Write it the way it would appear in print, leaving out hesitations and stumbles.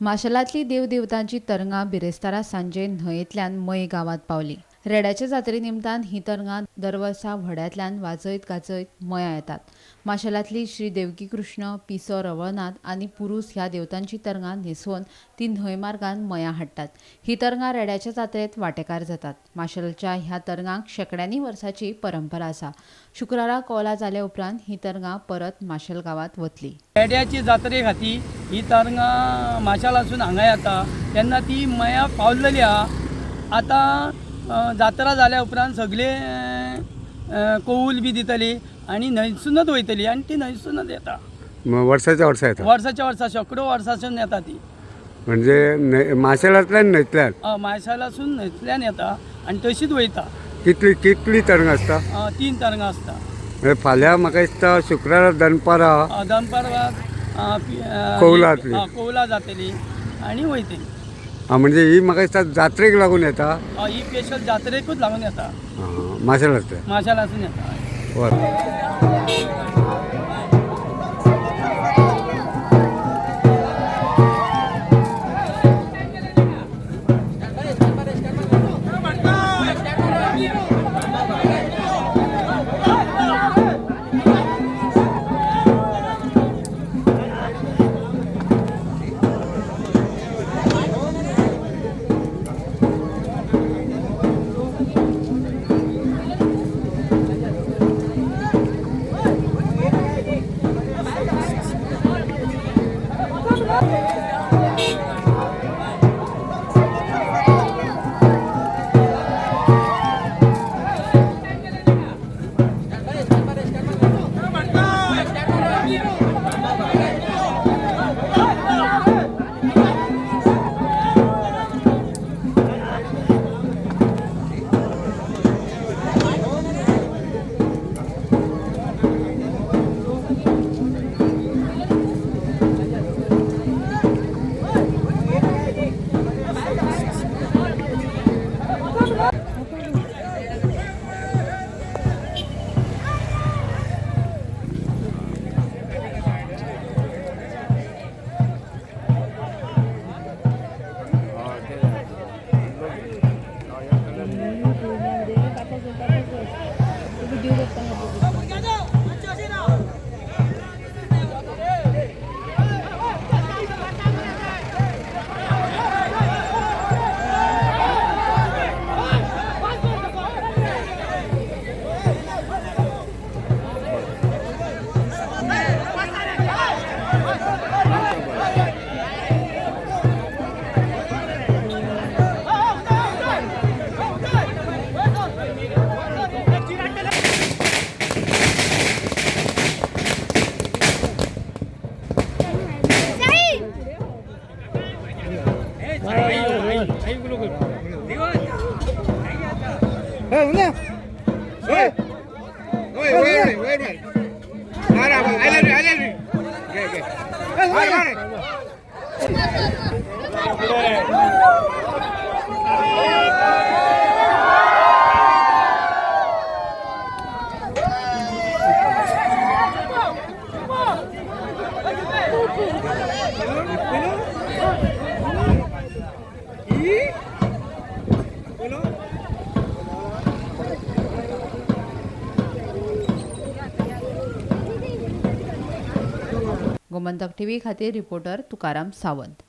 माशेलांतली देवदेवतांची तरंगां बिरेस्तारा सांजे न्हंयेंतल्यान मये गांवांत पावली. रेड्याच्या जात्रे निमतान ही तरंगां दरवर्सा व्हड्यांतल्यान वाजयत गाजयत मयां येतात. माशेलांतली श्री देवकी कृष्ण, पिसो रवळनाथ आनी पुरूस ह्या देवतांची तरंगां न्हेसोवन ती न्हंय मार्गान मयां हाडटात. ही तरंगां रेड्याच्या जात्रेंत वांटेकार जातात. माशेलच्या ह्या तरंगांक शेंकड्यांनी वर्साची परंपरा आसा. शुक्रारा कोला जाले उपरांत ही तरंगां परत माशेल गांवांत वतली. रेड्याची जात्रे खातीर ही तरंगां माशेलासून हांगा येता तेन्ना ती मयां पावलेली आहा. आतां जात्रा जाल्या उपरांत सगळे कौल बी दितली आनी न्हंयसूनच वयतली आनी ती न्हंयसूनच येता. वर्साच्या वर्सा येता. वर्साच्या वर्सा शेंकडो वर्सासून येता ती. म्हणजे माशेलांतल्यान न्हंयतल्यान? माशेलासून न्हंयतल्यान येता आनी तशीच वयता. कितली कितली तरंगां आसता? 3 तरंगां आसता. म्हणजे फाल्यां म्हाका दिसता शुक्रारा दनपारां दनपारां कौलां जातली. कौलां जातली आनी वयतली. म्हणजे ही म्हाका दिसता जात्रेक लागून येता. ही स्पेशल जात्रेकूच लागून येता. माशेलांतल्यान. माशेलासून येता. बरें. गोमंतक टीव्ही खातीर रिपोर्टर तुकाराम सावंत.